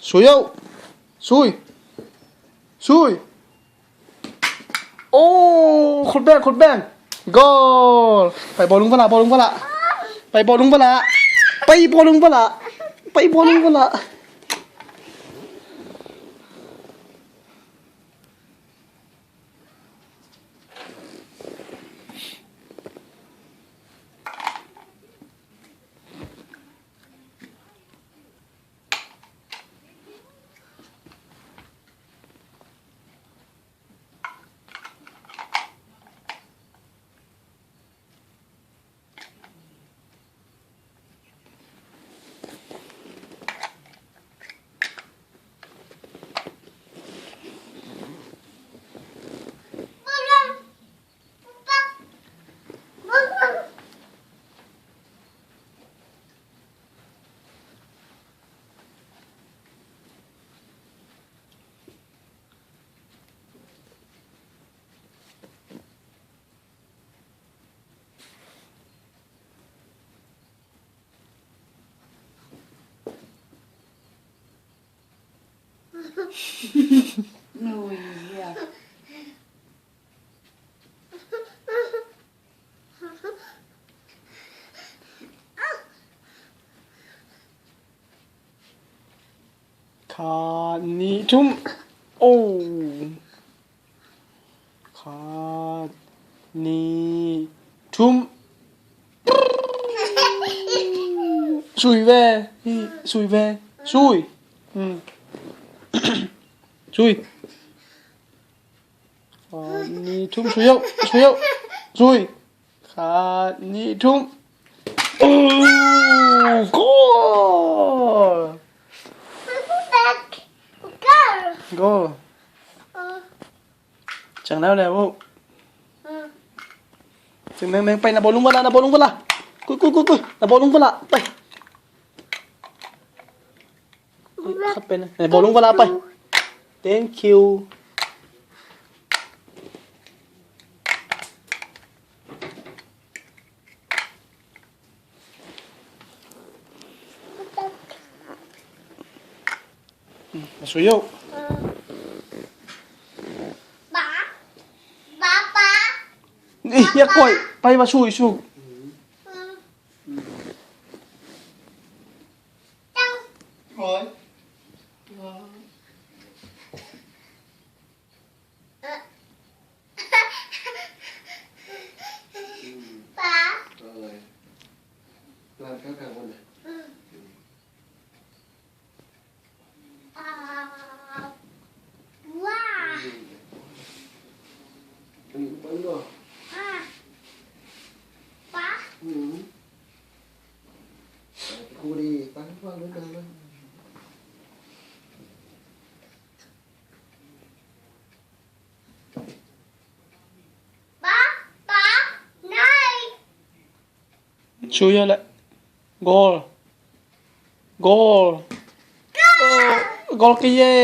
Suyaw. Suy. Suy. Oh, khut bang, khut bang. Goal. ไปบอลลุงปะละบอลลุงปะละไปบอลลุงปะละไปบอลลุงปะละไปบอลลุงปะละ No, yeah. คานิทุ่มโอ้คานิทุ่มสุยเว่สุยเว่สุยอืมสุยคานิทุ่มสุยเยสุยเยสุยคานิทุ่มโอ้โก Go. Chẳng nào nè bu. Chừng neng neng bay na bolong wala na bolong wala. Kuy kuy kuy kuy na bolong walaไปขับเป็นna bolong wala ไป Thank you. Masuyo. Ba, ba, ba. Eh, yakoy. ไปมาช่วยช่วย Tăng. ร้อย Ba. อะไรร้านข้าวกลางวันไหน À, wow. อืมไปเนาะ À. Ba. อืมไปคู่ดีไปว่างเรื่องกันเลย Ba, ba, nine. ช่วยเยอะแหละ goal goal โอ้ goal กี่เย่